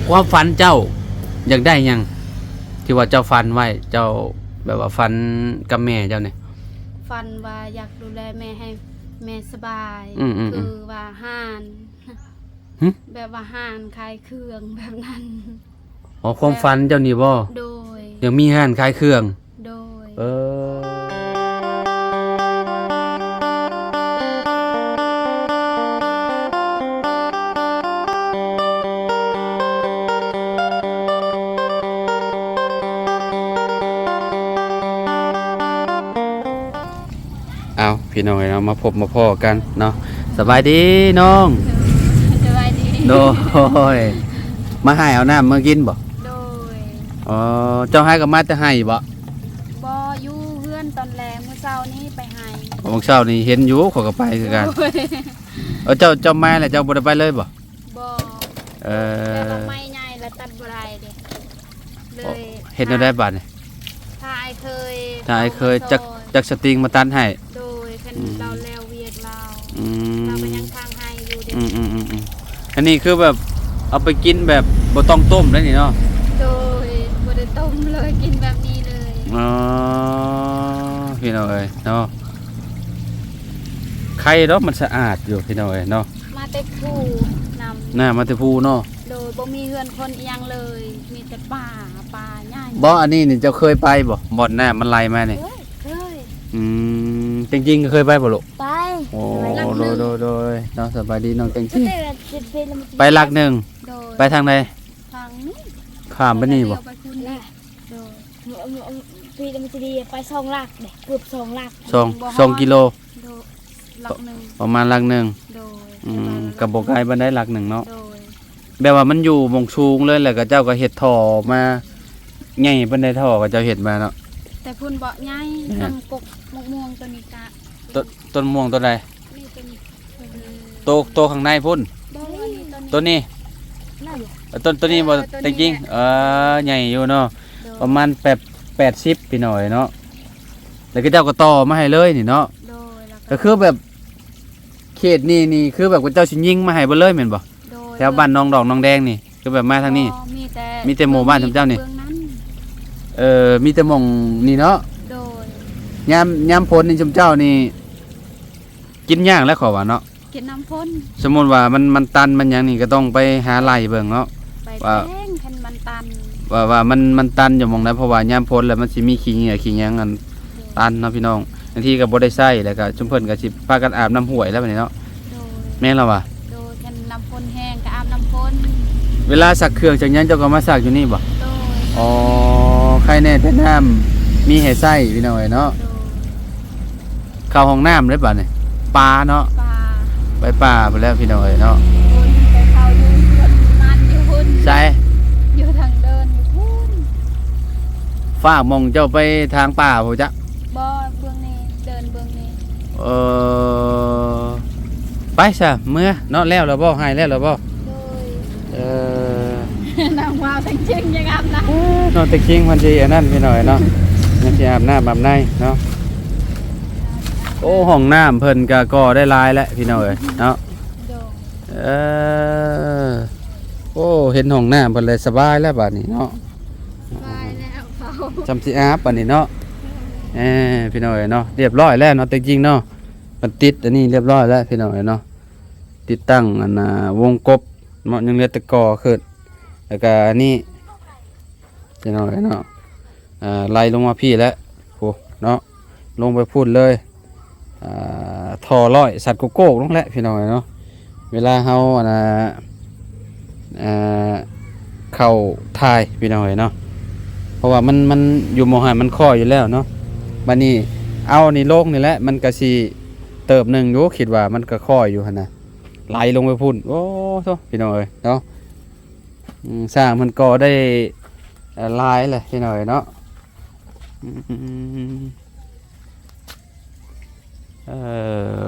ຄວາມຝັນເຈົ້າຢາກໄດ້ຫຍັງ ທີ່ວ່າເຈົ້າຝັນໄວ້ ເຈົ້າແບບວ່າຝັນກັບແມ່ເຈົ້ານີ້? ຝັນວ່າຢາກດູແລແມ່ໃຫ້ແມ່ສະບາຍ ອືມໆໆ ຄືວ່າຮ້ານ ຫຶ? ແບບວ່າຮ້ານຂາຍເຄື່ອງແບບນັ້ນ. ອໍ ຄວາມຝັນເຈົ້ານີ້ບໍ? ໂດຍ. ຢາກມີຮ້ານຂາຍເຄື່ອງ? ໂດຍ. ເອີ ເອົາ ພີ່ນ້ອງເອີຍເນາະ ມາພົບມາພໍ້ກັນເນາະ. ສະບາຍດີນ້ອງ. ສະບາຍດີ. ໂດຍ. ມາໃຫ້ເອົານ້ຳມາກິນບໍ? ໂດຍ. ອໍ ເຈົ້າຫາກໍມາແຕ່ໄຮ່ບໍ? ບໍ່ ຢູ່ເຮືອນຕອນແລງ ມື້ເຊົ້ານີ້ໄປໄຮ່. ອໍ ມື້ເຊົ້ານີ້ເຫັນຢູ່ ຂ້ອຍກໍໄປຄືກັນ. ໂດຍ. ເອີ ເຈົ້າ ເຈົ້າມາແລ້ວເຈົ້າບໍ່ໄດ້ໄປເລີຍບໍ? ບໍ່. ເອີ ແບບວ່າໄມ້ໃຫຍ່ແລ້ວຕັດບໍ່ໄດ້ເດ້ ເລີຍ. ເຮັດແນວໃດບາດນີ້? ຖ້າອ້າຍເຄີຍ ຖ້າອ້າຍເຄີຍຈັກ ຈັກສະຕິງມາຕັດໃຫ້. ໂດຍ. ຄັນ ອືມ ລາວແລ້ວວຽກລາວ ອືມ ລາວກໍຍັງທາງໄຮ່ຢູ່ເດ້. ອືມໆໆໆ ອັນນີ້ຄືແບບເອົາໄປກິນແບບບໍ່ຕ້ອງຕົ້ມໄດ໋ນີ້ເນາະ? ໂດຍ. ບໍ່ໄດ້ຕົ້ມເລີຍ ກິນແບບນີ້ເລີຍ. ອໍ ພີ່ນ້ອງເອີຍເນາະ ໄຄດອກ ມັນສະອາດຢູ່ ພີ່ນ້ອງເອີຍເນາະ. ມາແຕ່ພູນຳ. ນະ ມາແຕ່ພູເນາະ. ໂດຍ. ບໍ່ມີເຮືອນຄົນອີ່ຫຍັງເລີຍ ມີແຕ່ປ່າ ປ່າໃຫຍ່. ບໍ່ ອັນນີ້ນີ້ເຈົ້າເຄີຍໄປບໍ່ ບ່ອນນ້ຳມັນໄຫຼມານີ້? ເຄີຍ ເຄີຍ. ອືມ ແຕງຈິງເຄີຍໄປບໍ່ລູກ? ໄປ. ໂອ້ ໂດຍ ໂດຍ ໂດຍເນາະ. ສະບາຍດີນ້ອງແຕງຈິງ. ໄປຫຼັກໜຶ່ງ. ໂດຍ. ໄປທາງໃດ? ທາງນີ້ ຂ້າມໄປນີ້ບໍ່? ໄປພຸ້ນນີ້. ໂດຍ. ພີ້ມັນຊິໄປສອງຫຼັກເດ້ ເກືອບສອງຫຼັກ. ສອງ ບໍ່ຮອດ ສອງກິໂລ. ໂດຍ. ຫຼັກໜຶ່ງ ປະມານຫຼັກໜຶ່ງ. ໂດຍ. ອືມ ແຕ່ວ່າ ກໍບໍ່ໄກປານໃດຫຼັກໜຶ່ງເນາະ. ໂດຍ. ແບບວ່າມັນຢູ່ໝ່ອງສູງເລີຍ ແລ້ວກໍເຈົ້າກໍເຮັດທໍ່ມາໃຫຍ່ປານໃດ ທໍ່ເຂົາເຈົ້າເຮັດມາເນາະ? ແຕ່ພຸ້ນບໍ່ໃຫຍ່. ແມ່ນ. ທາງກົກໝາກມ່ວງຕົວນີ້ກະ ຕົ້ນ ຕົ້ນມ່ວງຕົ້ນໃດ? ນີ້ຕົວນີ້. ໂຕ ໂຕຂ້າງໃນພຸ້ນ. ບໍ່ ອັນນີ້ ໂຕນີ້. ໂຕນີ້ ນັ້ນ. ເອີ ຕົ້ນ ໂຕນີ້ບໍ່? ເອີ ໂຕນີ້ແຫຼະ. ແຕ່ຈິງ ເອີ ໃຫຍ່ຢູ່ເນາະ. ໂດຍ. ປະມານແປດ ແປດສິບ ພີ່ນ້ອງເອີຍເນາະ. ແລ້ວເຂົາເຈົ້າກໍຕໍ່ມາໃຫ້ເລີຍນີ້ເນາະ. ໂດຍ. ແລ້ວກໍ ກໍຄືແບບເຂດນີ້ນີ້ ຄືແບບເຂົາເຈົ້າຊິຍິງມາໃຫ້ເບິດເລີຍແມ່ນບໍ່? ໂດຍ. ແຖວບ້ານໜອງດອກໜອງແດງນີ້ ຄືແບບມາທາງນີ້. ບໍ່ ມີແຕ່ ມີແຕ່ໝູ່ບ້ານຊຸມເຈົ້ານີ້. ເບື້ອງນັ້ນ. ເອີ ມີແຕ່ໝ່ອງນີ້ເນາະ. ໂດຍ. ຍາມ ຍາມຝົນນີ້ຊຸມເຈົ້ານີ້ກິນຍາກແລ້ວຂ້ອຍວ່າເນາະ. ກິນນ້ຳຝົນ. ສົມມຸດວ່າມັນ ມັນຕັນມັນຫຍັງນີ້ ກໍຕ້ອງໄປຫາໄລ່ເບິ່ງເນາະ ໄປ ວ່າ ແພງ ຄັນມັນຕັນ ວ່າ ວ່າມັນ ມັນຕັນຢູ່ໝ່ອງໃດ ເພາະວ່າຍາມຝົນແລ້ວມັນຊິມີຂີ້ເຫຍື້ອຂີ້ຫຍັງ ອັນ ໂດຍ ຕັນເນາະພີ່ນ້ອງ. ບາງທີກໍບໍ່ໄດ້ໃຊ້ ແລ້ວກໍຊຸມເພິ່ນກໍຊິພາກັນອາບນ້ຳຫ້ວຍແລ້ວບັດນີ້ເນາະ. ໂດຍ. ແມ່ນລະຫວາ? ໂດຍ. ຄັນນ້ຳຝົນແຮງກໍອາບນ້ຳຝົນ. ເວລາຊັກເຄື່ອງຊັກຫຍັງ ເຈົ້າກໍມາຊັກຢູ່ນີ້ບໍ? ໂດຍ. ອໍ ໄຄແນ່ແຕ່ນ້ຳມີໃຫ້ໃຊ້ ພີ່ນ້ອງເອີຍເນາະ. ໂດຍ. ເຂົ້າຫ້ອງນ້ຳເດ້ບາດນີ້ ປາເນາະ. ປາ ໄປປ່າພຸ້ນແລ້ວພີ່ນ້ອງເອີຍເນາະ. ພຸ້ນ ໄປເຂົ້າຢູ່ສວນມັນຢູ່ພຸ້ນ. ໃສ? ຢູ່ທາງເດີ່ນຢູ່ພຸ້ນ. ຟາກໝ່ອງເຈົ້າໄປທາງປ່າພຸ້ນຈະ? ບໍ່ ເບື້ອງນີ້ ເດີ່ນເບື້ອງນີ້. ເອີ ໄປຊະ ເມືອເນາະ. ແລ້ວລະບໍ່? ໄຮ່ແລ້ວລະບໍ່? ໂດຍ. ເອີ ນ້ອງວ່າວແຕງຈິງຢາກອາບນ້ຳ. ເອີ ນ້ອງແຕງຈິງເພິ່ນຊິອັນນັ້ນພີ່ນ້ອງເອີຍເນາະ ເພິ່ນຊິອາບນ້ຳອາບໃນເນາະ. ໂອ້ ຫ້ອງນ້ຳເພິ່ນກະກໍ່ໄດ້ຫຼາຍແລ້ວພີ່ນ້ອງເອີຍເນາະ. ໂດຍ. ເອີ ໂອ້ ເຫັນຫ້ອງນ້ຳເພິ່ນແລ້ວສະບາຍແລ້ວບາດນີ້ເນາະ. ສະບາຍແລ້ວເຂົາ ຊ່ຳຊິອາບບາດນີ້ເນາະ. ເອີ ພີ່ນ້ອງເອີຍເນາະ ລຽບຮ້ອຍແລ້ວເນາະ ແຕງຈິງເນາະ. ມັນຕິດອັນນີ້ລຽບຮ້ອຍແລ້ວພີ່ນ້ອງເອີຍເນາະ. ຕິດຕັ້ງອັນນ່າວົງກົບເນາະ ຍັງເຫຼືອແຕ່ກໍ່ຂຶ້ນ ແລ້ວກະອັນນີ້ພີ່ນ້ອງເອີຍເນາະ. ອ່າ ໄລ່ລົງມາພີ້ແຫຼະ ໂອ້ ເນາະ ລົງໄປພຸ້ນເລີຍ. ອ່າ ທໍ່ຮ້ອຍສັດໂກໂກ້ລົງແຫຼະພີ່ນ້ອງເອີຍເນາະ. ເວລາເຮົາ ອັນນ່າ ອ່າ ເຂົ້າຖ່າຍພີ່ນ້ອງເອີຍເນາະ ເພາະວ່າມັນ ມັນຢູ່ໝ່ອງຫັ້ນມັນຄ່ອຍຢູ່ແລ້ວເນາະ. ບາດນີ້ເອົານີ້ລົງນີ້ແຫຼະ ມັນກະຊິເຕີບໜຶ່ງຢູ່ ຄິດວ່າມັນກະຄ່ອຍຢູ່ຫັ້ນນະ ໄຫຼລົງໄປພຸ້ນ. ໂອ້ໂທ້ ພີ່ນ້ອງເອີຍເນາະ. ອືມ ສ້າງເພິ່ນກໍໄດ້ ເອີ ຫຼາຍແຫຼະພີ່ນ້ອງເອີຍເນາະ. ອືມ ເອີ ໂອ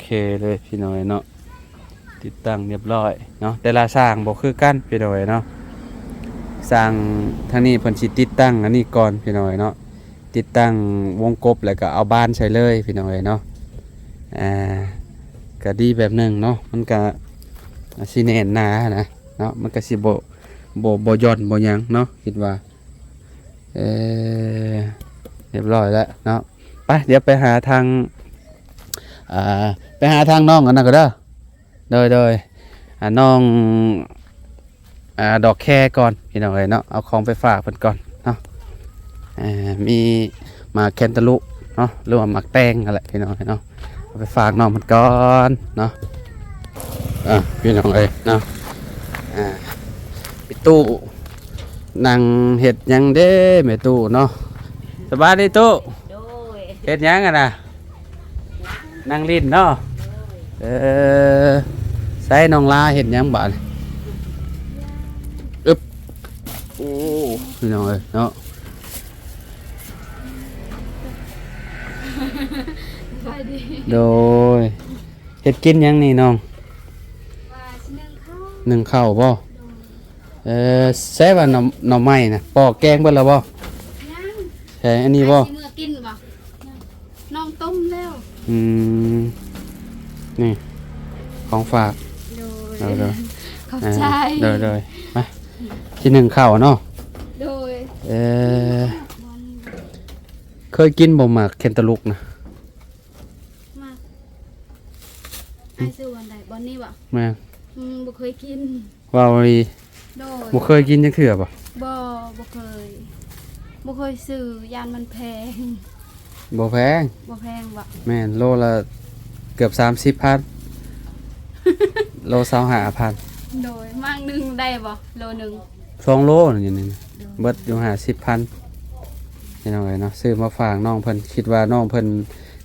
ເຄເລີຍພີ່ນ້ອງເອີຍເນາະ. ຕິດຕັ້ງລຽບຮ້ອຍເນາະ ແຕ່ລະຊ່າງບໍ່ຄືກັນພີ່ນ້ອງເອີຍເນາະ. ຊ່າງທາງນີ້ເພິ່ນຊິຕິດຕັ້ງອັນນີ້ກ່ອນພີ່ນ້ອງເອີຍເນາະ. ຕິດຕັ້ງວົງກົບ ແລ້ວກໍເອົາບານໃສ່ເລີຍພີ່ນ້ອງເອີຍເນາະ. ອ່າ ກໍດີແບບໜຶ່ງເນາະ ມັນກໍຊິແໜ້ນໜາຫັ້ນນະ. ເນາະ ມັນກະຊິບໍ່ ບໍ່ ບໍ່ຢ່ອນບໍ່ຫຍັງເນາະ ຄິດວ່າ ເອີ ຮຽບຮ້ອຍແລ້ວເນາະ. ໄປ ດຽວໄປຫາທາງ ອ່າ ໄປຫາທາງນ້ອງອັນນັ້ນກໍເດີ. ໂດຍ ໂດຍ ອ່າ ນ້ອງ ອ່າ ດອກແຄກ່ອນ ພີ່ນ້ອງເອີຍເນາະ ເອົາຂອງໄປຝາກເພິ່ນກ່ອນເນາະ. ອ່າ ມີໝາກແຄນຕາລູເນາະ ຫຼືວ່າໝາກແຕງຫັ້ນແຫຼະ ພີ່ນ້ອງເອີຍເນາະ ເອົາໄປຝາກນ້ອງເພິ່ນກ່ອນເນາະ. ອ່າ ພີ່ນ້ອງເອີຍເນາະ ອ່າ ພີ່ຕູ້ ນັ່ງເຮັດຫຍັງເດ້ແມ່ຕູ້ເນາະ? ສະບາຍດີຕູ້. ໂດຍ ເຮັດຫຍັງຫັ້ນນະ? ນັ່ງຫຼິ້ນເນາະ. ໂດຍ ເອີ ໃສນ້ອງລາເຮັດຫຍັງບາດນີ້? ອຶບ ໂອ້ ພີ່ນ້ອງເອີຍເນາະ. ສະບາຍດີ. ໂດຍ ເຮັດກິນຫຍັງນີ້ນ້ອງ? ວ່າຊິໜຶ້ງເຂົ້າ. ໜຶ້ງເຂົ້າບໍ່? ໂດຍ ເອີ ໃສວ່າໜໍ່ ໜໍ່ໄມ້ນະ ປອກແກງເບິດແລ້ວບໍ່? ຍັງ. ໃສອັນນີ້ບໍ່? ຊິເມືອກິນບໍ່? ນ້ອງຕົ້ມແລ້ວ. ອືມ ນີ້ຂອງຝາກ. ໂດຍ ໂດຍ ໂດຍ ຂອບໃຈ. ອ່າ ໂດຍ ໂດຍ ມາ ຊິໜຶ້ງເຂົ້າເນາະ. ໂດຍ ເອີ ເຄີຍກິນບໍ່ໝາກແຄນຕາລູກນະ? ມາ ອ້າຍຊື້ບ່ອນໃດ? ບ່ອນນີ້ບໍ່? ແມ່ນ. ອືມ ບໍ່ເຄີຍກິນ. ເວົ້າອີ່ຫຼີ? ໂດຍ ບໍ່ເຄີຍກິນຈັກເທື່ອບໍ່? ບໍ່ ບໍ່ເຄີຍ ບໍ່ເຄີຍຊື້ ຢ້ານມັນແພງ. ບໍ່ແພງ. ບໍ່ແພງບໍ່? ແມ່ນ ໂລລະເກືອບສາມສິບພັນ ໂລຊາວຫ້າພັນ. ໂດຍ ໝາກໜຶ່ງໄດ້ບໍ່? ໂລໜຶ່ງ ສອງໂລນີ້ ໂດຍ ເບິດຢູ່ຫ້າສິບພັນ ພີ່ນ້ອງເອີຍເນາະ. ຊື້ມາຝາກນ້ອງເພິ່ນ ຄິດວ່ານ້ອງເພິ່ນ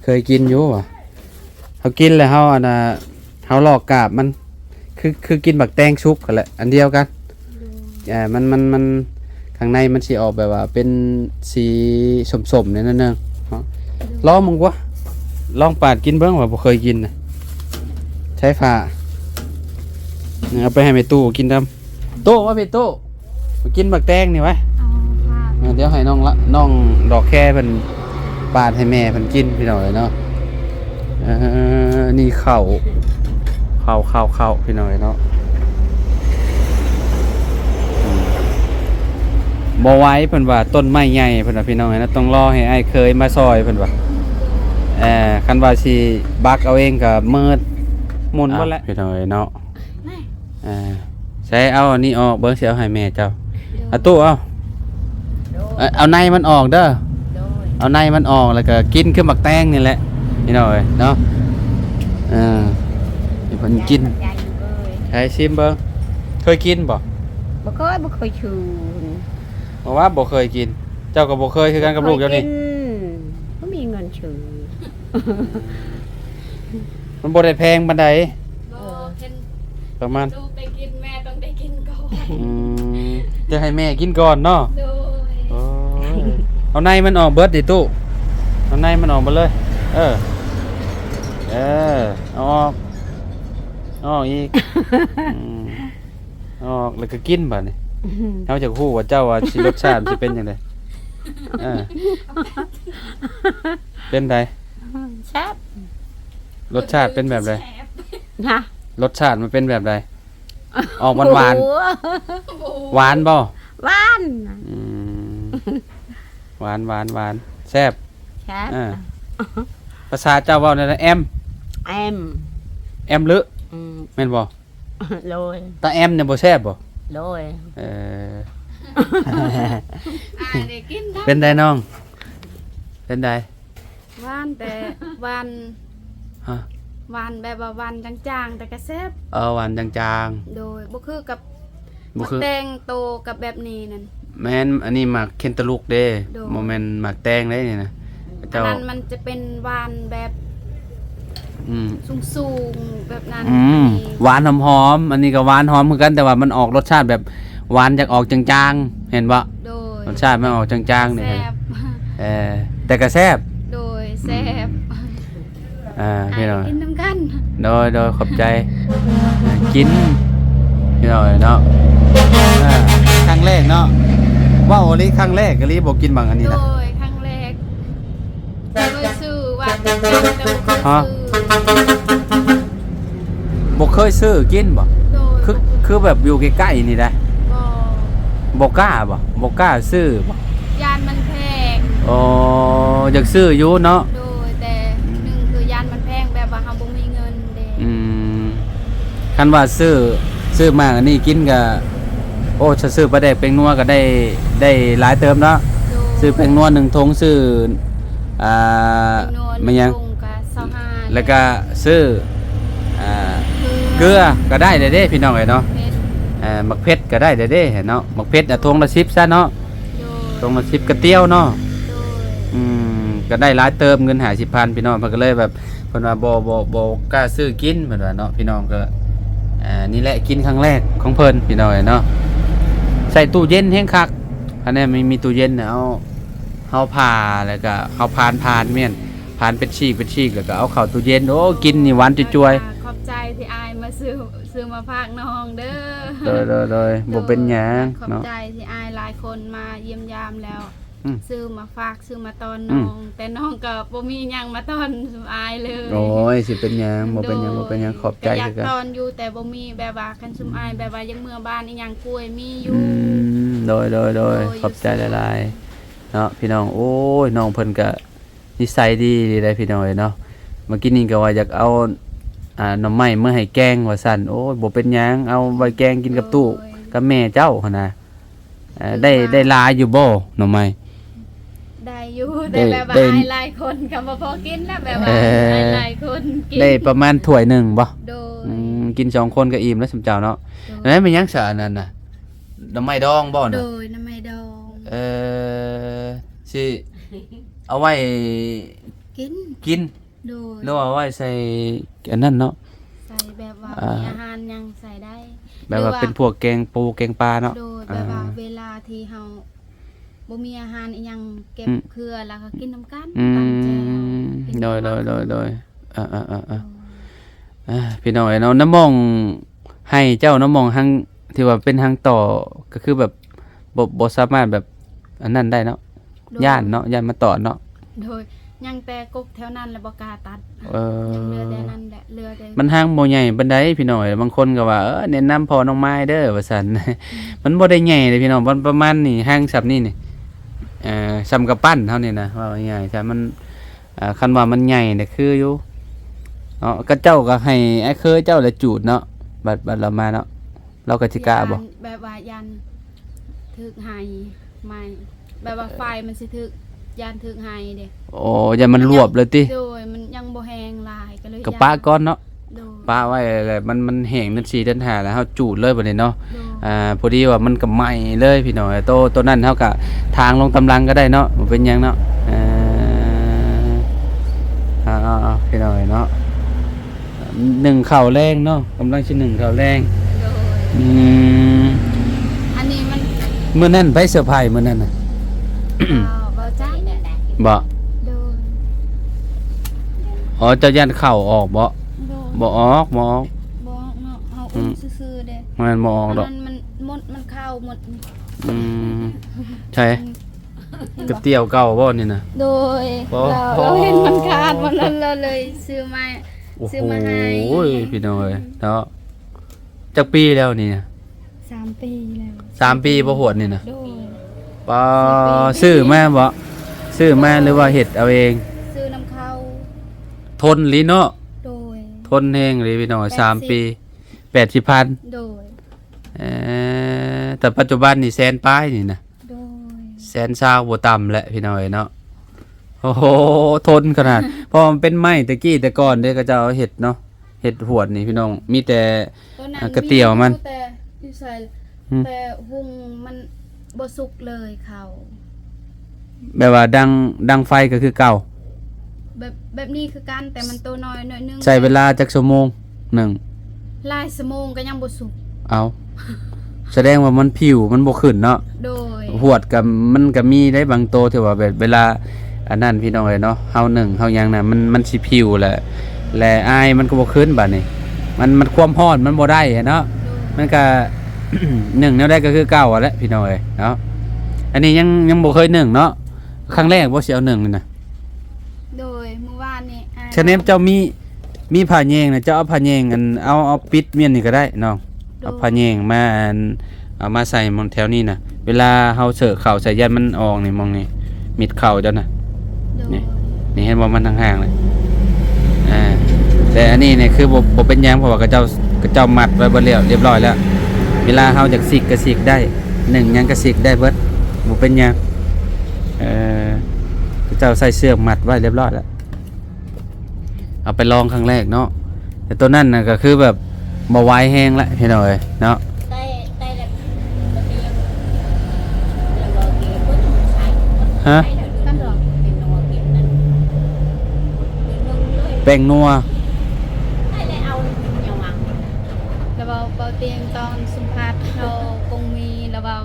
ເຄີຍກິນຢູ່ຫວາ? ເຮົາກິນແລ້ວເຮົາ ອັນນ່າ ເຮົາລອກກາບມັນ ຄື ຄືກິນໝາກແຕງສຸກຫັ້ນແຫຼະ ອັນດຽວກັນ. ໂດຍ ເອີ ມັນ ມັນ ມັນ ຂ້າງໃນມັນຊິອອກແບບວ່າເປັນສີສົ້ມໆ ແດ່ໜ້ອຍໜຶ່ງເນາະ. ໂດຍ ລອງເບິ່ງກວ່າ ລອງປາດກິນເບິ່ງວ່າບໍ່ເຄີຍກິນນະ. ໃຊ້ຝາ ເອົາໄປໃຫ້ແມ່ຕູ້ກິນນຳ. ຕູ້ ມາພີ່ຕູ້ ມາກິນໝາກແຕງນີ້ໄວ້. ເອົາ ເອີ ດຽວໃຫ້ນ້ອງລະ ນ້ອງດອກແຄເພິ່ນປາດໃຫ້ແມ່ເພິ່ນກິນ ພີ່ນ້ອງເອີຍເນາະ. ເອີ ນີ້ເຂົ້າ ເຂົ້າ ເຂົ້າ ເຂົ້າ ພີ່ນ້ອງເອີຍເນາະ. ອືມ ບໍ່ໄຫວເພິ່ນວ່າ ຕົ້ນໄມ້ໃຫຍ່ເພິ່ນວ່າ ພີ່ນ້ອງເອີຍເນາະ ຕ້ອງລໍໃຫ້ອ້າຍເຂີຍມາຊ່ອຍເພິ່ນວ່າ. ເອີ ຄັນວ່າຊິບັກເອົາເອງກໍມືດໝຸ່ນໝົດແລ້ວ ພີ່ນ້ອງເອີຍເນາະ. ເອີ ໃສ່ ເອົາອັນນີ້ອອກເບິ່ງ ຊິເອົາໃຫ້ແມ່ເຈົ້າ. ໂດຍ ອາຕູ້ ເອົາ ໂດຍ ເອົາ ເອົາໃນມັນອອກເດີ. ໂດຍ ເອົາໃນມັນອອກ ແລ້ວກໍກິນຄືໝາກແຕງນີ້ແຫຼະ ພີ່ນ້ອງເອີຍເນາະ. ເອີ ໃຫ້ເພິ່ນກິນ. ໃຫ້ຊີມເບິ່ງ. ເຄີຍກິນບໍ່? ບໍ່ເຄີຍ ບໍ່ເຄີຍຊື່. ເພາະວ່າບໍ່ເຄີຍກິນ. ເຈົ້າກໍບໍ່ເຄີຍຄືກັນກັບລູກເຈົ້ານີ້. ບໍ່ເຄີຍກິນ ບໍ່ມີເງິນຊື້. ມັນບໍ່ໄດ້ແພງປານໃດ. ບໍ່ ເອີ ເຫັນ ປະມານ ລູກໄດ້ກິນ ແມ່ຕ້ອງໄດ້ກິນກ່ອນ. ອືມ ຈະໃຫ້ແມ່ກິນກ່ອນເນາະ. ໂດຍ ໂອ້ຍ ເອົາໃນມັນອອກເບິດຕິຕູ້. ເອົາໃນມັນອອກເບິດເລີຍ. ເອີ ເອີ ເອົາອອກ ເອົາອອກອີກ. ອືມ ເອົາອອກແລ້ວກໍກິນບາດນີ້. ເຮົາຢາກຮູ້ວ່າເຈົ້າວ່າຊິ ລົດຊາດມັນຊິເປັນຈັ່ງໃດ? ເອີ ເປັນໃດ? ແຊບ. ລົດຊາດເປັນແບບໃດ? ຮະ? ລົດຊາດມັນເປັນແບບໃດ? ອອກຫວານໆ. ໂອ້ໂຫ ຫວານບໍ່? ຫວານ. ອືມ ຫວານ ຫວານ ຫວານ ແຊບ. ແຊບ. ເອີ ພາສາເຈົ້າເວົ້າແນວໃດ? ແອມ ແອມ ແອມເລີ. ອືມ ແມ່ນບໍ່? ໂດຍ ຕາແອມນີ້ບໍ່ແຊບບໍ່? ໂດຍ ເອີ ອ້າຍໄດ້ກິນແລ້ວ. ເປັນໃດນ້ອງ? ເປັນໃດ? ຫວານແຕ່ ຫວານ ຮະ? ຫວານແບບວ່າຫວານຈາງໆ ແຕ່ກໍແຊບ. ເອີ ຫວານຈາງໆ. ໂດຍ ບໍ່ຄືກັບ ບໍ່ຄື ໝາກແຕງໂຕກັບແບບນີ້ນັ້ນ. ແມ່ນ ອັນນີ້ໝາກເຄັນຕາລຸກເດ້. ໂດຍ ບໍ່ແມ່ນໝາກແຕງເດ້ນີ້ນະ. ເຈົ້າ ອັນນັ້ນມັນຈະເປັນຫວານແບບ ອືມ ສູງໆ ແບບນັ້ນ. ອືມ ອັນນີ້ຫວານຫອມໆ ອັນນີ້ກໍຫວານຫອມຄືກັນ ແຕ່ວ່າມັນອອກລົດຊາດແບບຫວານຈາກອອກຈາງໆ ເຫັນບໍ່? ໂດຍ ລົດຊາດມັນອອກຈາງໆ ນີ້. ແຊບ. ເອີ ແຕ່ກໍແຊບ. ໂດຍ ອືມ ແຊບ. ອ່າ ພີ່ນ້ອງ ກິນນຳກັນ. ໂດຍ ໂດຍ ຂອບໃຈ. ກິນ ພີ່ນ້ອງເອີຍເນາະ. ອ່າ ຄັ້ງແລກເນາະ ເວົ້າອີ່ຫຼີ ຄັ້ງແລກອີ່ຫຼີ ບໍ່ກິນໝາກອັນນີ້ນະ. ໂດຍ ຄັ້ງແລກ. ບໍ່ເຄີຍຊື້ ວ່າແຕ່ບໍ່ເຄີຍ ຮະ? ຊື້ ບໍ່ເຄີຍຊື້ກິນບໍ່? ໂດຍ ຄື ບໍ່ເຄີຍ. ຄື ຄືແບບຢູ່ໃກ້ໆນີ້ໄດ໋. ບໍ່ ບໍ່ກ້າບໍ່? ບໍ່ກ້າຊື້ບໍ່? ຢ້ານມັນແພງ. ອໍ ຢາກຊື້ຢູ່ເນາະ. ໂດຍ ແຕ່ ອືມ ໜຶ່ງຄືຢ້ານມັນແພງ ແບບວ່າເຮົາບໍ່ມີເງິນເດ້. ອືມ ຄັນວ່າຊື້ ຊື້ໝາກອັນນີ້ກິນກໍ ໂອ້ ຖ້າຊື້ປາແດກແປ້ງນົວກໍໄດ້ ໄດ້ຫຼາຍເຕີບເນາະ. ໂດຍ ຊື້ແປ້ງນົວໜຶ່ງຖົງ ຊື້ ອ່າ ແປ້ງນົວ ແມ່ນຫຍັງ ໜຶ່ງຖົງກໍຊາວຫ້າ ແລ້ວກໍຊື້ ອ່າ ເກືອ ເກືອກໍໄດ້ແລ້ວເດ້ ພີ່ນ້ອງເອີຍເນາະ. ເອີ ໝາກເຜັດກໍໄດ້ແລ້ວເດ້ເນາະ. ໝາກເຜັດ ອ່າ ຖົງລະສິບຊະເນາະ. ໂດຍ ຖົງລະສິບ ກະຕຽວເນາະ. ໂດຍ ອືມ ກໍໄດ້ຫຼາຍເຕີບ ເງິນຫ້າສິບພັນ ພີ່ນ້ອງ. ເພິ່ນກໍເລີຍແບບ ເພິ່ນວ່າບໍ່ ບໍ່ ບໍ່ກ້າຊື້ກິນ ເພິ່ນວ່າເນາະ. ພີ່ນ້ອງກໍ ອ່າ ນີ້ແຫຼະກິນຄັ້ງແລກຂອງເພິ່ນ ພີ່ນ້ອງເອີຍເນາະ. ໃສ່ຕູ້ເຢັນແຮງຄັກ. ອັນນີ້ມີ ມີຕູ້ເຢັນ ເຮົາ ເຮົາຜ່າ ແລ້ວກໍເຮົາຜ່ານ ຜ່ານ ແມ່ນ ຜ່ານເປັນຊີກ ເປັນຊີກ ແລ້ວກໍເອົາເຂົ້າຕູ້ເຢັນ. ໂອ້ ກິນນີ້ຫວານຈວຍໆ. ຂອບໃຈທີ່ອ້າຍມາຊື້ ຊື້ມາຝາກນ້ອງເດີ. ໂດຍ ໂດຍ ໂດຍ ບໍ່ເປັນຫຍັງເນາະ. ຂອບໃຈທີ່ອ້າຍຫຼາຍຄົນມາຢ້ຽມຢາມແລ້ວ ອືມ ຊື້ມາຝາກ ຊື້ມາຕ້ອນ ອືມ ນ້ອງ ແຕ່ນ້ອງກໍບໍ່ມີຫຍັງມາຕ້ອນຊຸມອ້າຍເລີຍ. ໂອ້ຍ ຊິເປັນຫຍັງ ບໍ່ເປັນຫຍັງ ໂດຍ ບໍ່ເປັນຫຍັງ. ຂອບໃຈຄືກັນ. ກໍຢາກຕ້ອນຢູ່ ແຕ່ບໍ່ມີ ແບບວ່າຄັນຊຸມອ້າຍ ອືມ ແບບວ່າຢາກເມືອບ້ານອີ່ຫຍັງ ກວຍມີຢູ່. ອືມ ໂດຍ ໂດຍ ໂດຍ ໂດຍ ຂອບໃຈຫຼາຍໆເນາະ ພີ່ນ້ອງ. ໂອ້ຍ ນ້ອງເພິ່ນກໍ ນິໄສດີດີໄດ໋ ພີ່ນ້ອງເອີຍເນາະ. ເມື່ອກີ້ນີ້ກໍວ່າຢາກເອົາ ອ່າ ໜໍ່ໄມ້ມາໃຫ້ແກງວ່າຊັ້ນ. ໂອ້ຍ ບໍ່ເປັນຫຍັງ ເອົາໄວ້ແກງກິນກັບຕູ້ ໂດຍ ກັບແມ່ເຈົ້າຫັ້ນນະ. ເອີ ຖືວ່າ ໄດ້ ໄດ້ຫຼາຍຢູ່ບໍ່ໜໍ່ໄມ້? ໄດ້ຢູ່ ໄດ້ ແຕ່ແບບວ່າ ໄດ້ ອ້າຍຫຼາຍຄົນກໍບໍ່ພໍກິນນະ ແບບວ່າ ເອີ ອ້າຍຫຼາຍຄົນກິນ ໄດ້ປະມານຖ້ວຍໜຶ່ງບໍ່? ໂດຍ ອືມ ກິນສອງຄົນກໍອີ່ມແລ້ວຊຸມເຈົ້າເນາະ. ໂດຍ ແລ້ວແມ່ນຫຍັງຊະອັນນັ້ນນະ? ໜໍ່ໄມ້ດອງບໍ່ນະ? ໂດຍ ໜໍ່ໄມ້ດອງ. ເອີ ຊິເອົາໄວ້ກິນ ກິນ. ໂດຍ ຫຼືວ່າໄວ້ໃສ່ອັນນັ້ນເນາະ ໃສ່ແບບວ່າ ອ່າ ມີອາຫານຫຍັງໃສ່ໄດ້ ແບບວ່າ ຫຼືວ່າ ເປັນພວກແກງປູແກງປາເນາະ. ໂດຍ ອ່າ ແບບວ່າເວລາທີ່ເຮົາບໍ່ມີອາຫານອີ່ຫຍັງເກັບ ອືມ ເຄືອ ແລ້ວກໍກິນນຳກັນ ອືມ ຕຳແຈ່ວ ໂດຍ ໂດຍ ໂດຍ ອ່າ ໂດຍ ອ່າ ພີ່ນ້ອງເອີຍເນາະ ນ້ຳໝອງໄຮ່ເຈົ້າ ນ້ຳໝອງຮັງ ທີ່ວ່າເປັນຮັງຕໍ່ ກໍຄືແບບ ບໍ່ ບໍ່ສາມາດແບບອັນນັ້ນໄດ້ເນາະ. ໂດຍ ຢ້ານເນາະ ຢ້ານມາຕອດເນາະ. ໂດຍ ຍັງແຕ່ກົກແຖວນັ້ນແຫຼະ ບໍ່ກ້າຕັດ. ເອີ ຍັງເຫຼືອແຕ່ນັ້ນແຫຼະ ເຫຼືອແຕ່ ມັນຮັງບໍ່ໃຫຍ່ປານໃດພີ່ນ້ອງເອີຍ. ບາງຄົນກໍວ່າ ເອີ ແນະນຳພໍ່ນ້ອງມາຍເດີ ວ່າຊັ້ນ. ອືມ ມັນບໍ່ໄດ້ໃຫຍ່ເດ້ພີ່ນ້ອງ ມັນປະມານນີ້ ຮັງສ່ຳນີ້ນີ້ ເອີ ສ່ຳກຳປັ້ນເຮົານີ້ນະ ເວົ້າງ່າຍໆ ຖ້າມັນ ອ່າ ຄັນວ່າມັນໃຫຍ່ນີ້ຄືຢູ່ເນາະ. ຂະເຈົ້າກໍໃຫ້ອ້າຍເຄີຍເຈົ້າລະຈູດເນາະ ບັດ ບັດລາວມາເນາະ ລາວກໍຊິກ້າບໍ່? ຢ້ານແບບວ່າຢ້ານຖືກໄຫໄໝ້ ແບບວ່າໄຟມັນຊິຖືກ ຢ້ານຖືກໄຫເດ້. ໂອ້ ຢ້ານມັນລວບເລີຍຕິ? ໂດຍ ມັນຍັງບໍ່ແຫ້ງຫຼາຍ ກໍເລີຍ ກໍປະກ່ອນເນາະ. ໂດຍ ປະໄວ້ແຫຼະ ມັນ ມັນແຫ້ງເດືອນສີ່ເດືອນຫ້າແລ້ວ ເຮົາຈູດເລີຍບັດນີ້ເນາະ. ໂດຍ ອ່າ ພໍດີວ່າມັນກໍໄໝ້ເລີຍພີ່ນ້ອງ. ໂຕ ໂຕນັ້ນເຮົາກໍຖາງລົງຕາມຫຼັງກໍໄດ້ເນາະ ບໍ່ເປັນຫຍັງເນາະ. ເອີ ເອົາໆໆ ພີ່ນ້ອງເນາະ ໜຶ້ງເຂົ້າແລງເນາະ ກຳລັງຊິໜຶ້ງເຂົ້າແລງ. ໂດຍ ອືມ ອັນນີ້ມັນ ມື້ນັ້ນໃຜເຊີໄພມື້ນັ້ນນະ? ເອີ ເວົ້າຈັກ ບໍ່? ໂດຍ ອໍ ເຈົ້າຢ້ານເຂົ້າອອກບໍ່? ໂດຍ ບໍ່ອອກ ບໍ່ອອກ ບໍ່ອອກເນາະ ເຮົາ ອືມ ອຸ່ນຊື່ໆເດ້. ແມ່ນບໍ່ອອກດອກ ມັນ ມັນມົດ ມັນເຂົ້າໝົດ. ອືມ ໃຊ່ ອືມ ກະຕຽວເກົ່າບໍ່ນີ້ນະ? ໂດຍ ບໍ່ ລາວ ລາວເຫັນມັນຂາດໝົດແລ້ວ ລາວເລີຍຊື້ມາ ໂອ້ໂຫ ຊື້ມາໃຫ້. ໂອ້ຍ ພີ່ນ້ອງເອີຍເນາະ ຈັກປີແລ້ວນີ້ນະ? ສາມປີແລ້ວ. ສາມປີບໍ່ ຫວດນີ້ນະ? ໂດຍ ປາ ຊື້ມາບໍ່? ຊື້ມາ ໂດຍ ຫຼືວ່າເຮັດເອົາເອງ? ຊື້ນຳເຂົາ. ທົນອີ່ຫຼີເນາະ. ໂດຍ ທົນແຮງອີ່ຫຼີພີ່ນ້ອງ ສາມປີ ແປດສິບ ແປດສິບພັນ. ໂດຍ ເອີ ແຕ່ປັດຈຸບັນນີ້ແສນປາຍນີ້ນະ. ໂດຍ ແສນຊາວບໍ່ຕ່ຳແຫຼະພີ່ນ້ອງເອີຍເນາະ. ໂອ້ໂຫ ທົນຂະໜາດ ເພາະມັນເປັນໄມ້ແຕ່ກີ້ແຕ່ກ່ອນເດ້ ເຂົາເຈົ້າເຮັດເນາະ ເຮັດຫວດນີ້ພີ່ນ້ອງ ມີແຕ່ ໂຕນັ້ນ ອ່າ ກະຕຽວມັນ ມີຢູ່ແຕ່ຢູ່ໃສ ອືມ ແຕ່ຫຸ່ງມັນບໍ່ສຸກເລີຍເຂົ້າ. ແບບວ່າດັງ ດັງໄຟກໍຄືເກົ່າ? ແບບ ແບບນີ້ຄືກັນ ແຕ່ມັນໂຕນ້ອຍໜ້ອຍໜຶ່ງ. ໃຊ້ເວລາຈັກຊົ່ວໂມງໜຶ່ງ? ຫຼາຍຊົ່ວໂມງກໍຍັງບໍ່ສຸກ. ເອົ້າ ສະແດງວ່າມັນຜິວມັນບໍ່ຂຶ້ນເນາະ. ໂດຍ ຫວດກໍ ມັນກໍມີໄດ໋ບາງໂຕທີ່ວ່າແບບເວລາອັນນັ້ນພີ່ນ້ອງເອີຍເນາະ ເຮົາໜຶ້ງເຮົາຫຍັງນະ ມັນ ມັນຊິຜິວແຫຼະ ແລະອາຍມັນກໍບໍ່ຂຶ້ນບາດນີ້ ມັນ ມັນຄວາມຮ້ອນມັນບໍ່ໄດ້ເນາະ. ໂດຍ ມັນກໍ ໜຶ້ງແນວໃດກໍຄືເກົ່າຫັ້ນແຫຼະພີ່ນ້ອງເອີຍເນາະ. ອັນນີ້ຍັງ ຍັງບໍ່ເຄີຍໜຶ້ງເນາະ ຄັ້ງແລກບໍ່ຊິເອົາໜຶ້ງນີ້ນະ? ໂດຍ ມື້ວານນີ້ ອາ ສະແນມເຈົ້າມີ ມີຜ້າແຍງນະ ເຈົ້າເອົາຜ້າແຍງ ອັນ ເອົາ ເອົາປິດມ້ຽນນີ້ກໍໄດ້ນ້ອງ. ເອົາຜ້າແຍງມາ ອັນ ເອົາມາໃສ່ໝ່ອງແຖວນີ້ນະ ເວລາເຮົາເສີເຂົ້າໃສ່ ຢ້ານມັນອອກນີ້ ໝ່ອງນີ້ ເມັດເຂົ້າເຈົ້ານະ. ໂດຍ ນີ້ ນີ້ເຫັນບໍ່ ມັນຫ່າງໆເລີຍ. ອ່າ ແຕ່ອັນນີ້ນີ້ຄືບໍ່ ບໍ່ເປັນຫຍັງ ເພາະວ່າເຂົາເຈົ້າ ເຂົາເຈົ້າມັດໄວ້ເບິດແລ້ວ ຮຽບຮ້ອຍແລ້ວ. ເວລາເຮົາຢາກສິກກໍສິກໄດ້ ໜຶ້ງຫຍັງກໍສິກໄດ້ເບິດ ບໍ່ເປັນຫຍັງ. ເອີ ເຂົາເຈົ້າໃສ່ເຊືອກມັດໄວ້ຮຽບຮ້ອຍແລ້ວ. ເອົາໄປລອງຄັ້ງແລກເນາະ ແຕ່ໂຕນັ້ນນະກໍຄືແບບບໍ່ໄຫວແຮງລະ ພີ່ນ້ອງເອີຍເນາະ. ຮະ? ແປ້ງນົວ ແລ້ວເວົ້າ ເວົ້າຕຽງຕອນສຳພາດເຮົາກົງມີ ແລ້ວເວົ້າ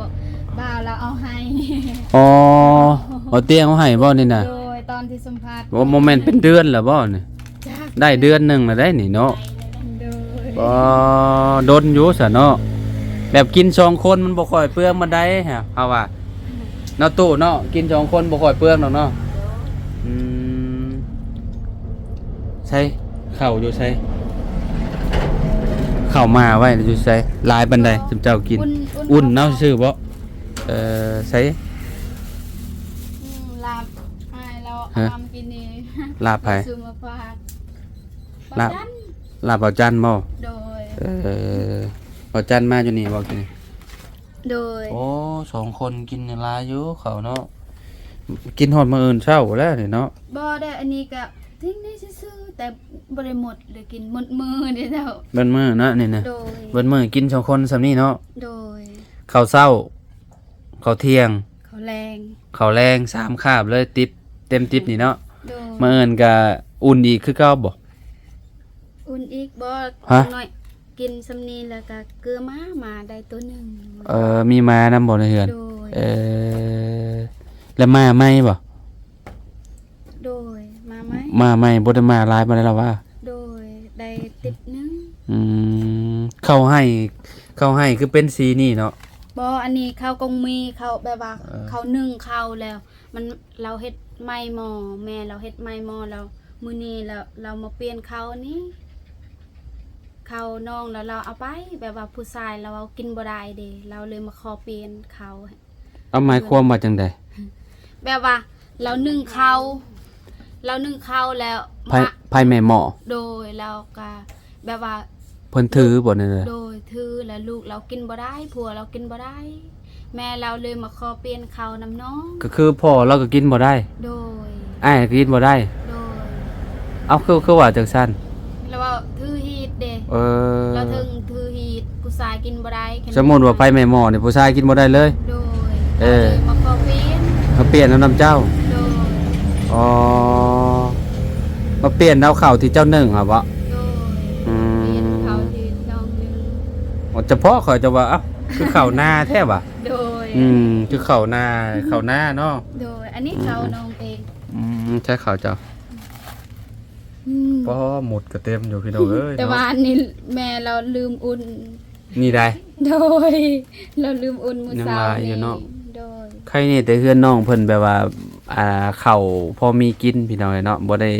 ບ່າວລາວເອົາໃຫ້. ອໍ ເອົາຕຽງເອົາໃຫ້ບໍ່ນີ້ນະ? ໂດຍ ຕອນທີ່ສຳພາດ. ໂອ້ ບໍ່ແມ່ນເປັນເດືອນແລ້ວບໍ່ນີ້? ຈັກ ໄດ້ເດືອນໜຶ່ງແລ້ວໄດ໋ນີ້ເນາະ. ໂດຍ ອໍ ດົນຢູ່ຊະເນາະ ແບບກິນສອງຄົນມັນບໍ່ຄ່ອຍເປືອງປານໃດ ເຮົາວ່າເນາະ ຕູ້ເນາະ ກິນສອງຄົນບໍ່ຄ່ອຍເປືອງດອກເນາະ. ອືມ ໃສ ເຂົ້າຢູ່ໃສ? ເຂົ້າມາໄວ້ຢູ່ໃສ? ຫຼາຍປານໃດ ເຈົ້າກິນ? ອຸ່ນ ເອົາຊື່ໆບໍ່? ເອີ ໃສ? ອືມ ລາບອ້າຍລາວ ຮະ? ອາມກິນນີ້ ລາບໃຜ? ຊື້ມາຝາກ ລາບ ລາບບ່າວຈັນບໍ່? ໂດຍ ເອີ ບ່າວຈັນມາຢູ່ນີ້ບໍ່? ໂດຍ ໂອ້ ສອງຄົນກິນຫຼາຍຢູ່ເຂົ້າເນາະ ກິນຮອດມື້ອື່ນເຊົ້າແລ້ວນີ້ເນາະ. ບໍ່ໄດ້ ອັນນີ້ກະ ຖິ້ມນີ້ຊື່ໆ ແຕ່ບໍ່ໄດ້ໝົດ ໄດ້ກິນໝົດມື້ເດ້ເຈົ້າ. ເບິດມື້ເນາະນີ້ນະ. ໂດຍ ເບິດມື້ກິນສອງຄົນສ່ຳນີ້ເນາະ. ໂດຍ ເຂົ້າເຊົ້າ ເຂົ້າທ່ຽງ ເຂົ້າແລງ ເຂົ້າແລງ ສາມຄາບເລີຍ ຕິບ ເຕັມຕິບນີ້ເນາະ. ໂດຍ ມື້ອື່ນກະອຸ່ນອີກຄືເກົ່າບໍ່? ອຸ່ນອີກບໍ່? ຮະ? ໜ້ອຍ ກິນສ່ຳນີ້ແລ້ວກະເກືອໝາ ໝາໄດ້ໂຕໜຶ່ງ. ເອີ ມີໝານຳບໍ່ໃນເຮືອນ? ໂດຍ ເອີ ແລ້ວໝາໃໝ່ບໍ່? ໂດຍ ໝາໃໝ່ ໝາໃໝ່ ບໍ່ໄດ້ໝາຫຼາຍປານໃດລະຫວາ? ໂດຍ ໄດ້ຕິບໜຶ່ງ. ອືມ ເຂົ້າໄຮ່ ເຂົ້າໄຮ່ຄືເປັນສີນີ້ເນາະ? ບໍ່ ອັນນີ້ເຂົ້າກົງມີ ເຂົ້າແບບວ່າ ເອີ ເຂົ້າໜຶ້ງເຂົ້າແລ້ວ ມັນ ລາວເຮັດໄໝ່ໝໍ້ ແມ່ລາວເຮັດໄໝ່ໝໍ້ແລ້ວ ມື້ນີ້ລາວ ລາວມາປ່ຽນເຂົ້ານີ້ ເຂົ້ານ້ອງ ແລ້ວລາວເອົາໄປ ແບບວ່າຜູ້ຊາຍລາວເອົາກິນບໍ່ໄດ້ເດ້ ລາວເລີຍມາຂໍປ່ຽນເຂົ້າ. ເອົາ ໝາຍຄວາມວ່າຈັ່ງໃດ? ແບບວ່າລາວໜຶ້ງເຂົ້າ ລາວໜຶ້ງເຂົ້າແລ້ວ ໃຜ ມາ ໃຜແມ່ໝໍ້? ໂດຍ ແລ້ວກະ ແບບວ່າເພິ່ນຖືບໍ່ແນວໃດ? ໂດຍ ຖື ແລ້ວລູກລາວກິນບໍ່ໄດ້ ຜົວລາວກິນບໍ່ໄດ້ ແມ່ລາວເລີຍມາຂໍປ່ຽນເຂົ້ານຳນ້ອງ. ກໍຄືພໍ່ລາວກໍກິນບໍ່ໄດ້? ໂດຍ ອ້າຍກໍກິນບໍ່ໄດ້? ໂດຍ ເອົ້າ ຄື ຄືວ່າຈັ່ງຊັ້ນ? ລາວວ່າຖືຮີດເດ້. ເອີ ລາວເຖິງຖືຮີດ ຜູ້ຊາຍກິນບໍ່ໄດ້. ສົມມຸດວ່າໄປແມ່ໝໍ້ນີ້ ຜູ້ຊາຍກິນບໍ່ໄດ້ເລີຍ? ໂດຍ ເອີ ເລີຍມາຂໍປ່ຽນ ມາປ່ຽນເອົານຳເຈົ້າ? ໂດຍ ອໍ ມາປ່ຽນເອົາເຂົ້າທີ່ເຈົ້າໜຶ້ງຫັ້ນບໍ? ໂດຍ ອືມ ປ່ຽນເຂົ້າທີ່ນ້ອງໜຶ້ງ. ໂອ້ ຈະເພາະຂ້ອຍຈະວ່າ ເອົ້າ ຄືເຂົ້ານາແທ້ຫວາ? ໂດຍ ອືມ ຄືເຂົ້ານາ ເຂົ້ານາເນາະ. ໂດຍ ອັນນີ້ເຂົ້າ ອືມ ນ້ອງເອງ. ອືມ ໃຊ້ເຂົ້າເຈົ້າ. ອືມ ປໍ ໝົດກະເຕັມຢູ່ພີ່ນ້ອງເອີຍ ແຕ່ວ່າ ເນາະ ອັນນີ້ແມ່ລາວລືມອຸ່ນ. ນີ້ໃດ? ໂດຍ ລາວລືມອຸ່ນມື້ເຊົ້ານີ້. ຍັງຫຼາຍຢູ່ເນາະ. ໂດຍ ໄຄແດ່ແຕ່ເຮືອນນ້ອງເພິ່ນແບບວ່າ ອ່າ ເຂົ້າພໍມີກິນພີ່ນ້ອງເອີຍເນາະ ບໍ່ໄດ້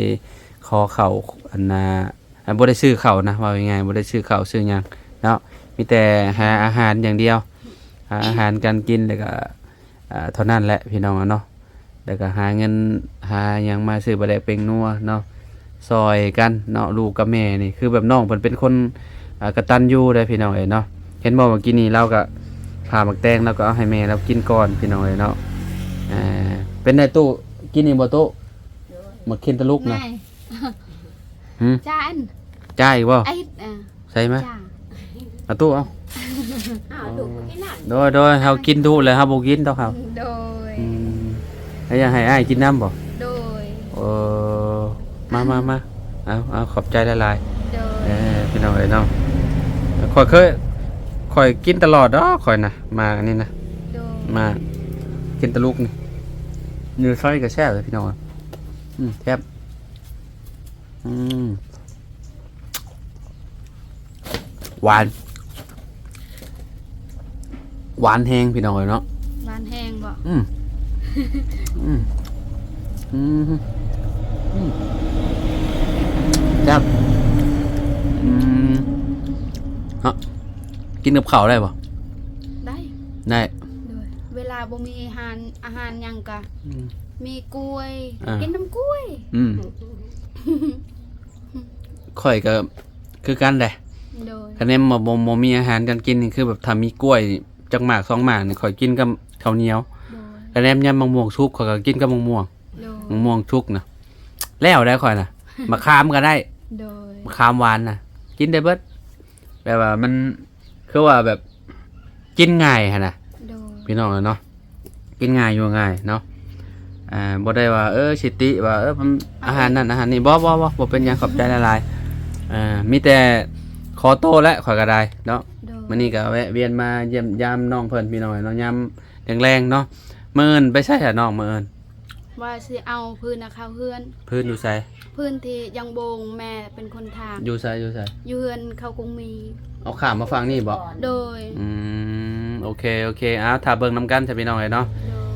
ຂໍເຂົ້າ ອັນນ່າ ບໍ່ໄດ້ຊື້ເຂົ້ານະ ເວົ້າງ່າຍໆ ບໍ່ໄດ້ຊື້ເຂົ້າຊື້ຫຍັງເນາະ ມີແຕ່ຫາອາຫານຢ່າງດຽວ ຫາອາຫານການກິນ ແລ້ວກະ ອ່າ ເທົ່ານັ້ນແຫຼະພີ່ນ້ອງເນາະ. ແລ້ວກໍຫາເງິນຫາຫຍັງມາຊື້ປາແດກແປ້ງນົວເນາະ ຊ່ອຍກັນເນາະ ລູກກັບແມ່ນີ້ ຄືແບບນ້ອງເພິ່ນເປັນຄົນ ອ່າ ກະຕັນຍູເດ້ພີ່ນ້ອງເອີຍເນາະ. ເຫັນບໍ່ ເມື່ອກີ້ນີ້ລາວກໍຜ່າໝາກແຕງ ລາວກໍເອົາໃຫ້ແມ່ລາວກິນກ່ອນພີ່ນ້ອງເອີຍເນາະ. ອ່າ ເປັນໄດຕູ້ ກິນອີກບໍ່ຕູ້? ໂດຍ ໝາກເຂັນຕະລຸກນະ ຫື? ຈານ ຈ່າຍອີກບໍ່? ໄອ້ ເອີ ໃສ່ມາ ຈ້າ ເອົາຕູ້ເອົາ ເອົາຕູ້ກິນນະ. ໂດຍ ໂດຍ ເຮົາກິນດຸແລ້ວເຮົາບໍ່ກິນດອກເຮົາ. ໂດຍ ອືມ ແລ້ວຢາກໃຫ້ອ້າຍກິນນຳບໍ່? ໂດຍ ເອີ ມາ ມາ ມາ ເອົາ ເອົາ ຂອບໃຈຫຼາຍໆ. ໂດຍ ເອີ ພີ່ນ້ອງເອີຍເນາະ ຂ້ອຍເຄີຍ ຂ້ອຍກິນຕະຫຼອດດອກຂ້ອຍນະ ໝາກອັນນີ້ນະ. ໂດຍ ໝາກເຂັນຕະລຸກນີ້ ຢູ່ໃສກໍແຊບເລີຍພີ່ນ້ອງ. ອືມ ແຊບ. ອືມ ຫວານ ຫວານແຮງພີ່ນ້ອງເອີຍເນາະ. ຫວານແຮງບໍ່? ອືມ ອືມ ອືມ ອືມ ແຊບ. ອືມ ເນາະ. ກິນກັບເຂົ້າໄດ້ບໍ່? ໄດ້ ໄດ້ ໂດຍ ເວລາບໍ່ມີອາຫານ ອາຫານຫຍັງກະ ອືມ ມີກ້ວຍ ອ່າ ກິນນຳກ້ວຍ ອືມ ຂ້ອຍກໍຄືກັນແຫຼະ ໂດຍ ຄະແນນວ່າບໍ່ ບໍ່ມີອາຫານການກິນນີ້ ຄືແບບຖ້າມີກ້ວຍຈັກໝາກສອງໝາກນີ້ ຂ້ອຍກິນກັບເຂົ້າໜຽວ ໂດຍ ຄະແນນຍາມໝາກມ່ວງສຸກ ຂ້ອຍກໍກິນກັບໝາກມ່ວງ ໂດຍ ໝາກມ່ວງສຸກນະ ແລ້ວໄດ້ຂ້ອຍນະ ໝາກຂາມກໍໄດ້ ໂດຍ ໝາກຂາມຫວານນະ ກິນໄດ້ເບິດ ແບບວ່າມັນ ຄືວ່າແບບກິນງ່າຍຫັ້ນນະ ໂດຍ ພີ່ນ້ອງເອີຍເນາະ ກິນງ່າຍຢູ່ງ່າຍເນາະ ອ່າ ບໍ່ໄດ້ວ່າ ເອີ ຊິຕິວ່າ ເອີ ມັນ ອາຫານນັ້ນອາຫານນີ້ ບໍ່ ບໍ່ ບໍ່ ບໍ່ເປັນຫຍັງ ຂອບໃຈຫຼາຍໆ ເອີ ມີແຕ່ຂໍໂຕແຫຼະ ຂ້ອຍກໍໄດ້ເນາະ ໂດຍ ມື້ນີ້ກໍແວະວຽນມາຢ້ຽມຢາມນ້ອງເພິ່ນ ພີ່ນ້ອງເນາະ ຍາມແລງໆເນາະ ມື້ອື່ນໄປໃສຫານ້ອງ ມື້ອື່ນ? ວ່າຊິເອົາພື້ນນະເຂົ້າເຮືອນ ພື້ນຢູ່ໃສ? ພື້ນທີ່ຍັງໂບງ ແມ່ເປັນຄົນຖາກ ຢູ່ໃສ ຢູ່ໃສ? ຢູ່ເຮືອນເຂົາກົງມີ ເອົາຂ້າມມາຝັ່ງນີ້ບໍ? ໂດຍ ອືມ ໂອເຄ ໂອເຄ ເອົາຖ້າເບິ່ງນຳກັນຊະ ພີ່ນ້ອງເອີຍເນາະ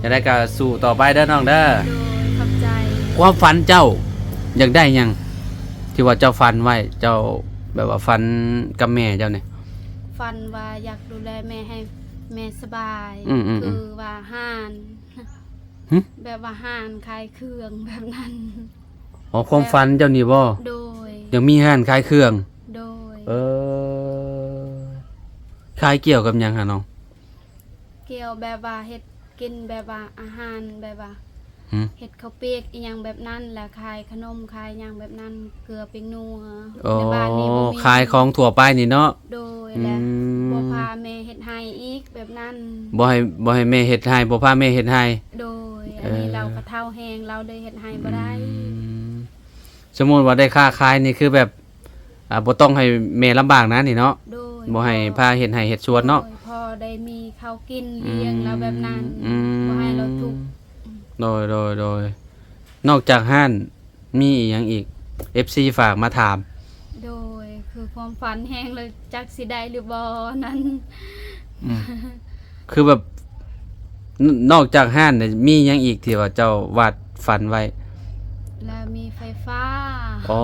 ໂດຍ ຈັ່ງໃດກໍສູ້ຕໍ່ໄປເດີນ້ອງເດີ ໂດຍ ຂອບໃຈ ຄວາມຝັນເຈົ້າຢາກໄດ້ຫຍັງ ທີ່ວ່າເຈົ້າຝັນໄວ້ ເຈົ້າແບບວ່າຝັນກັບແມ່ເຈົ້ານີ້? ຝັນວ່າຢາກດູແລແມ່ໃຫ້ແມ່ສະບາຍ ອືມໆໆ ຄືວ່າຮ້ານ ຫຶ? ແບບວ່າຮ້ານຂາຍເຄື່ອງແບບນັ້ນ ອໍ ຄວາມຝັນເຈົ້ານີ້ບໍ? ໂດຍ ຢາກມີຮ້ານຂາຍເຄື່ອງ ໂດຍ ເອີ ຂາຍກ່ຽວກັບຫຍັງຫະນ້ອງ? ກ່ຽວແບບວ່າເຮັດກິນ ແບບວ່າອາຫານ ແບບວ່າ ຫຶ? ເຮັດເຂົ້າປຽກອີ່ຫຍັງແບບນັ້ນ ແລ້ວຂາຍຂະໜົມຂາຍຫຍັງແບບນັ້ນ ເກືອ ແປ້ງນົວ ອໍ ໃນບ້ານນີ້ບໍ່ມີ ຂາຍຂອງທົ່ວໄປນີ້ເນາະ ໂດຍ ອືມ ແລ້ວບໍ່ພາແມ່ເຮັດໄຮ່ອີກແບບນັ້ນ ບໍ່ໃຫ້ ບໍ່ໃຫ້ແມ່ເຮັດໄຮ່ ບໍ່ພາແມ່ເຮັດໄຮ່ ໂດຍ ເອີ ອັນນີ້ລາວກໍເຖົ້າແຮງ ລາວເລີຍເຮັດໄຮ່ບໍ່ໄດ້ ອືມ ສົມມຸດວ່າໄດ້ຄ້າຂາຍນີ້ຄືແບບ ອ່າ ບໍ່ຕ້ອງໃຫ້ແມ່ລຳບາກນະນີ້ເນາະ ໂດຍ ບໍ່ໃຫ້ພາເຮັດໄຮ່ເຮັດສວນເນາະ ໂດຍ ພໍໄດ້ມີເຂົ້າກິນ ອືມ ລ້ຽງລາວແບບນັ້ນ ອືມ ບໍ່ໃຫ້ລາວທຸກ ໂດຍ ໂດຍ ໂດຍ ນອກຈາກຮ້ານ ມີອີ່ຫຍັງອີກ? ເອັຟຊີຝາກມາຖາມ ໂດຍ ຄືຄວາມຝັນແຮງເລີຍ ຈັກຊິໄດ້ຫຼືບໍ່ນັ້ນ ອືມ ຄືແບບ ນ- ນອກຈາກຮ້ານນີ້ ມີຫຍັງອີກທີ່ວ່າເຈົ້າວາດຝັນໄວ້? ແລ້ວມີໄຟຟ້າ ອໍ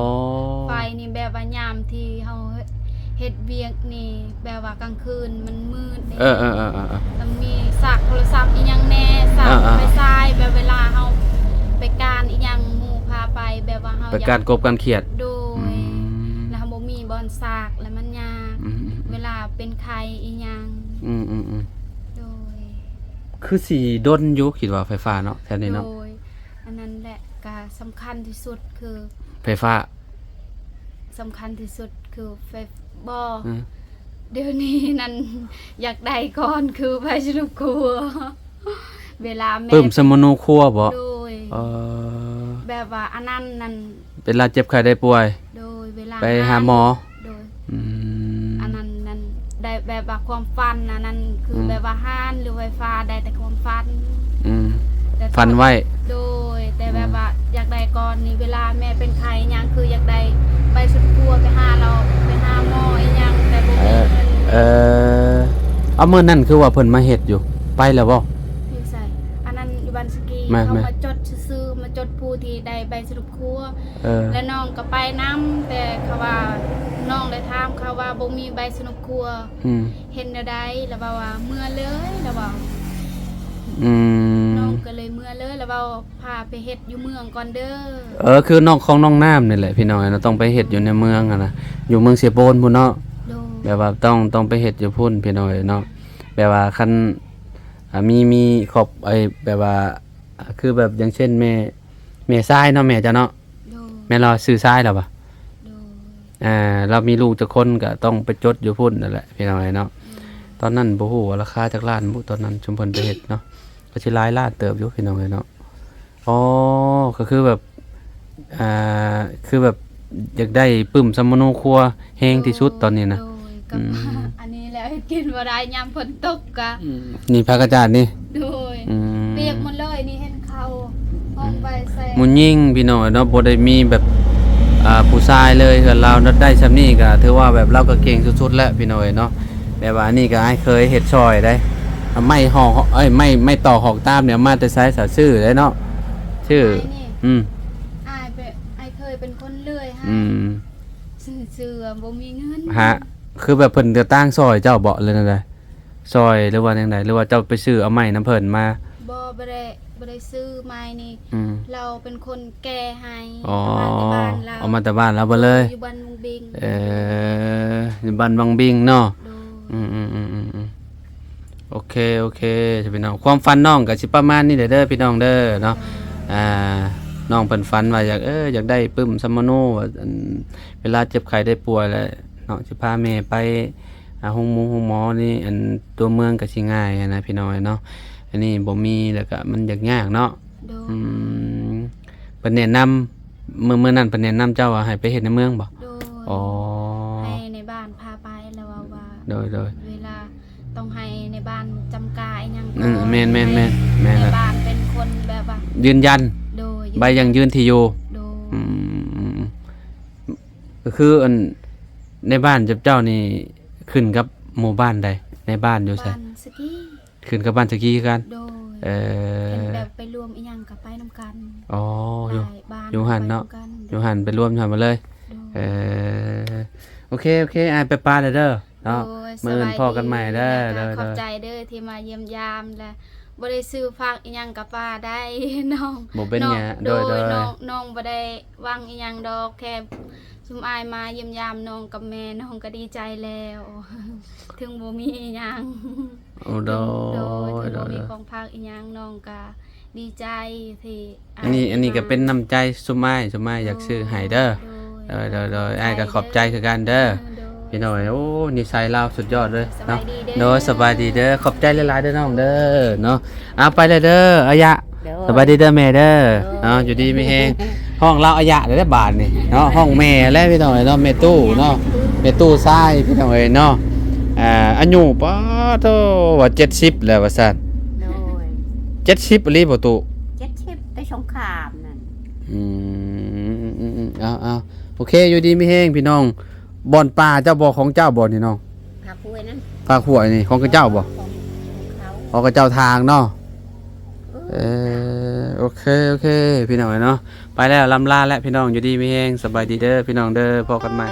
ໄຟນີ້ແບບວ່າຍາມທີ່ເຮົາເຮັດວຽກນີ້ ແບບວ່າກາງຄືນມັນມືດເດ້ ເອີໆໆໆ ແລ້ວມີສາກໂທລະສັບອີ່ຫຍັງແດ່ ສາກ ເອີໆ ໄຟສາຍ ແບບເວລາເຮົາໄປການອີ່ຫຍັງ ໝູ່ພາໄປ ແບບວ່າເຮົາ ໄປການກົບການຂຽດ ໂດຍ ອືມ ແລ້ວເຮົາບໍ່ມີບ່ອນສາກ ແລ້ວມັນຍາກ ອືມໆໆ ເວລາເປັນໄຂ້ອີ່ຫຍັງ ອືມໆໆ ໂດຍ ຄືຊິດົນຢູ່ ຄິດວ່າໄຟຟ້າເນາະ ແຖວນີ້ເນາະ ໂດຍ ອັນນັ້ນແຫຼະ ກະສຳຄັນທີ່ສຸດຄືໄຟຟ້າ ສຳຄັນທີ່ສຸດຄືໄຟ ບໍ່ ອືມ ດຽວນີ້ນັ້ນ ຢາກໄດ້ກ່ອນຄືໄຟສະຫຼຸບຄົວ ເວລາແມ່ ປຶ້ມສຳມະໂນຄົວບໍ? ໂດຍ ເອີ ແບບວ່າອັນນັ້ນນັ້ນ ເວລາເຈັບໄຂ້ໄດ້ປ່ວຍ ໂດຍ ເວລາ ໄປຫາໝໍ ໂດຍ ອືມ ອັນນັ້ນນັ້ນ ໄດ້ແບບວ່າຄວາມຝັນອັນນັ້ນ ຄື ອືມ ແບບວ່າຮ້ານ ຫຼື ໄຟຟ້າ ໄດ້ແຕ່ຄວາມຝັນ ອືມ ແຕ່ ຝັນໄວ້ ໂດຍ ແຕ່ແບບ ອືມ ວ່າຢາກໄດ້ກ່ອນນີ້ ເວລາແມ່ເປັນໄຂ້ຫຍັງ ຄືຢາກໄດ້ໃບສະຫຼຸບຄົວໄປຫາລາວ ໄປຫາໝໍອີ່ຫຍັງ ແຕ່ບໍ່ມີເງິນ ເອີ ເອີ ເອົາ ມື້ນັ້ນຄືວ່າເພິ່ນມາເຮັດຢູ່ ໄປແລ້ວບໍ່? ຢູ່ໃສ? ອັນນັ້ນຢູ່ບ້ານສະກີ ມາ ເຂົາມາ ມາຈົດຊື່ໆ ມາຈົດຜູ້ທີ່ໄດ້ໃບສະຫຼຸບຄົວ ເອີ ແລະ ນ້ອງກໍໄປນຳ ແຕ່ເຂົາວ່າ ນ້ອງໄດ້ຖາມເຂົາວ່າບໍ່ມີໃບສະໜົບຄົວ ອືມ ເຮັດແນວໃດ ລະເວົ້າວ່າເມືອເລີຍ ລະເວົ້າ ອືມ ນ້ອງກໍເລີຍເມືອເລີຍ ລະເວົ້າພາໄປເຮັດຢູ່ເມືອງກ່ອນເດີ ເອີ ຄືນ້ອງ ຂອງນ້ອງນ້ຳນີ້ແຫຼະ ພີ່ນ້ອງເນາະ ຕ້ອງໄປເຮັດຢູ່ໃນເມືອງຫັ້ນນະ ຢູ່ເມືອງເຊໂປນພຸ້ນເນາະ ໂດຍ ແບບວ່າຕ້ອງ ຕ້ອງໄປເຮັດຢູ່ພຸ້ນ ພີ່ນ້ອງເນາະ ແບບວ່າຄັນ ອ່າ ມີ ມີຄອບ ໄອ້ ແບບວ່າ ອ່າ ຄືແບບຢ່າງເຊັ່ນແມ່ ແມ່ຊາຍເນາະ ແມ່ເຈົ້າເນາະ ໂດຍ ແມ່ນລາວຊື່ຊາຍລາວຫວາ? ໂດຍ ອ່າ ລາວມີລູກຈັກຄົນກໍຕ້ອງໄປຈົດຢູ່ພຸ້ນນັ້ນແຫຼະ ພີ່ນ້ອງເອີຍເນາະ ໂດຍ ຕອນນັ້ນບໍ່ຮູ້ວ່າລາຄາຈັກລ້ານບຸ ຕອນນັ້ນຊຸມເພິ່ນໄປເຮັດເນາະ ກໍຊິຫຼາຍລ້ານເຕີບຢູ່ ພີ່ນ້ອງເອີຍເນາະ ອໍ ກໍຄືແບບ ອ່າ ຄືແບບຢາກໄດ້ປຶ້ມສຳມະໂນຄົວແຮງທີ່ສຸດຕອນນີ້ນະ ໂດຍ ກັບ ອືມ ອັນນີ້ແຫຼະ ເຮັດກິນບໍ່ໄດ້ຍາມຝົນຕົກກະ ອືມ ນີ້ຜັກກະຈາດນີ້ ໂດຍ ອືມ ປຽກໝົດເລີຍ ນີ້ເຫັນເຂົາຫ້ອງໄປໃສ່ ຜູ້ຍິງ ພີ່ນ້ອງເນາະ ບໍ່ໄດ້ມີແບບ ອ່າ ຜູ້ຊາຍເລີຍ ເຮືອນລາວໄດ້ຊ່ຳນີ້ກະຖືວ່າແບບລາວກະເກັ່ງສຸດໆແລ້ວ ພີ່ນ້ອງເອີຍເນາະ ແບບວ່າອັນນີ້ກໍອ້າຍເຄີຍເຮັດຊ່ອຍໄດ໋ ໄມ້ຫອກ ເອີຍ ໄມ້ ໄມ້ຕອກຫອກຕາມນີ້ເອົາມາແຕ່ໃສ ສາວ ຊື້ໄດ້ເນາະ ຊື້ ອ້າຍນີ້ ອືມ ອ້າຍເປັນ ອ້າຍເຄີຍເປັນຄົນເລື່ອຍໃຫ້ ອືມ ຊື້ ຊື້ບໍ່ມີເງິນ ຫາ ຄືແບບເພິ່ນຈະຕ່າງຊ່ອຍເຈົ້າບໍ ຫຼືແນວໃດ? ຊ່ອຍ ຫຼືວ່າແນວໃດ? ຫຼືວ່າເຈົ້າໄປຊື້ເອົາໄມ້ນຳເພິ່ນມາ? ບໍ່ ບໍ່ໄດ້ ບໍ່ໄດ້ຊື້ໄມ້ນີ້ ອືມ ລາວເປັນຄົນແກ່ໃຫ້. ອໍ ເອົາມາແຕ່ບ້ານລາວ ເອົາມາແຕ່ບ້ານລາວເບິດເລີຍ. ຢູ່ບ້ານວັງບິງ. ເອີ ຢູ່ບ້ານວັງບິງເນາະ. ໂດຍ. ອືມໆໆໆໆ ໂອເຄ ໂອເຄ ພີ່ນ້ອງ ຄວາມຝັນນ້ອງກໍຊິປະມານນີ້ແຫຼະເດີພີ່ນ້ອງເດີເນາະ. ໂດຍ. ອ່າ ນ້ອງເພິ່ນຝັນວ່າຢາກ ເອີ ຢາກໄດ້ປຶ້ມສຳມະໂນ ວ່າ ອັນ ເວລາເຈັບໄຂ້ໄດ້ປ່ວຍແລ້ວເນາະ ຊິພາແມ່ໄປ ອ່າ ໂຮງໝໍ ໂຮງໝໍນີ້ ອັນ ຕົວເມືອງກໍຊິງ່າຍຫັ້ນນະພີ່ນ້ອງເນາະ. ອັນນີ້ບໍ່ມີ ແລ້ວກໍມັນຍາກໆເນາະ. ໂດຍ. ອືມ ເພິ່ນແນະນຳ ມື້ ມື້ນັ້ນເພິ່ນແນະນຳເຈົ້າວ່າໃຫ້ໄປເຮັດໃນເມືອງບໍ? ໂດຍ. ອໍ ໃຫ້ໃນບ້ານພາໄປ ແລ້ວເວົ້າວ່າ ໂດຍໆ ເວລາຕ້ອງໃຫ້ໃນບ້ານຈຳກາອີ່ຫຍັງ ອືມ ແມ່ນໆໆ ໃຫ້ ແມ່ນ ໃນບ້ານເປັນຄົນແບບວ່າ ຢືນຢັນ. ໂດຍ. ໃບຢັ້ງຢືນທີ່ຢູ່. ໂດຍ. ອືມ ກໍຄື ອັນ ໃນບ້ານເຈົ້ານີ້ຂຶ້ນກັບໝູ່ບ້ານໃດ? ໃນບ້ານຢູ່ໃສ? ບ້ານສະກີ. ຂຶ້ນກັບບ້ານສະກີຄືກັນ? ໂດຍ. ເອີ ເປັນແບບໄປລວມອີ່ຫຍັງກໍໄປນຳກັນ. ອໍ ຢູ່ ຫຼາຍບ້ານ ຢູ່ຫັ້ນເນາະ ໄປນຳກັນ. ຢູ່ຫັ້ນ ໄປລວມຢູ່ຫັ້ນໝົດເລີຍ. ໂດຍ. ເອີ ໂອເຄ ໂອເຄ ອ້າຍໄປປະແລ້ວເດີເນາະ. ໂດຍ. ມື້ອື່ນພໍ້ກັນໃໝ່ເດີ. ສະບາຍດີເດີ. ແລ້ວກໍຂອບໃຈເດີທີ່ມາຢ້ຽມຢາມ ແລະ ບໍ່ໄດ້ຊື້ຜັກອີ່ຫຍັງກໍປະໄດ້ນ້ອງ. ບໍ່ເປັນຫຍັງ. ໂດຍ ໂດຍ ໂດຍ. ນ້ອງ ນ້ອງບໍ່ໄດ້ຫວັງອີ່ຫຍັງດອກ ແຄ່ຊຸມອ້າຍມາຢ້ຽມຢາມນ້ອງກັບແມ່ ນ້ອງກໍດີໃຈແລ້ວ ເຖິງບໍ່ມີອີ່ຫຍັງ. ໂອ້ ໂດຍ ໂດຍ ໂດຍ ເຖິງບໍ່ມີຂອງຝາກອີ່ຫຍັງ ນ້ອງກະດີໃຈທີ່ ອັນນີ້ ອັນນີ້ກໍເປັນນ້ຳໃຈຊຸມອ້າຍ ຊຸມອ້າຍຢາກຊື້ໃຫ້ເດີ. ໂດຍ ໂດຍ ໂດຍ ໂດຍ. ອ້າຍກໍຂອບໃຈຄືກັນເດີ. ເອີ ໂດຍ ພີ່ນ້ອງເອີຍ. ໂອ້ ນິໄສລາວສຸດຍອດເລີຍເນາະ. ສະບາຍດີເດີ. ໂດຍ ສະບາຍດີເດີ. ຂອບໃຈຫຼາຍໆເດີນ້ອງເດີເນາະ. ເອົາ ໄປແລ້ວເດີ ອາຍະ. ໂດຍ. ສະບາຍດີເດີແມ່ເດີ. ໂດຍ. ເນາະ ຢູ່ດີມີແຮງ. ຮ້ອງລາວອາຍະເດີບາດນີ້ເນາະ ຮ້ອງແມ່ແລ້ວພີ່ນ້ອງເອີຍເນາະ ແມ່ຕູ້ເນາະ ແມ່ຕູ້ຊາຍພີ່ນ້ອງເອີຍເນາະ. ອ່າ ອາຍຸປາໂທ ວ່າເຈັດສິບແລ້ວວ່າຊັ້ນ. ໂດຍ. ເຈັດສິບອີ່ຫຼີບໍ່ຕູ້? ເຈັດສິບ ແຕ່ສົງຄາມນັ້ນ. ອືມ ເອົາໆ ໂອເຄ ຢູ່ດີມີແຮງພີ່ນ້ອງ. ບ່ອນປ່າເຈົ້າບໍ່ ຂອງເຈົ້າບໍ່ນີ້ນ້ອງ? ພາກຫ້ວຍນັ້ນ ພາກຫ້ວຍນີ້ຂອງເຂົາເຈົ້າບໍ່? ຂອງ ຂອງເຂົາ ຂອງເຂົາເຈົ້າທາງເນາະ. ເອີ ເອີ ໂອເຄ ໂອເຄ ພີ່ນ້ອງເອີຍເນາະ ໄປແລ້ວ ລ່ຳລາແລ້ວພີ່ນ້ອງ ຢູ່ດີມີແຮງ ສະບາຍດີເດີພີ່ນ້ອງເດີ ພໍ້ກັນໃໝ່.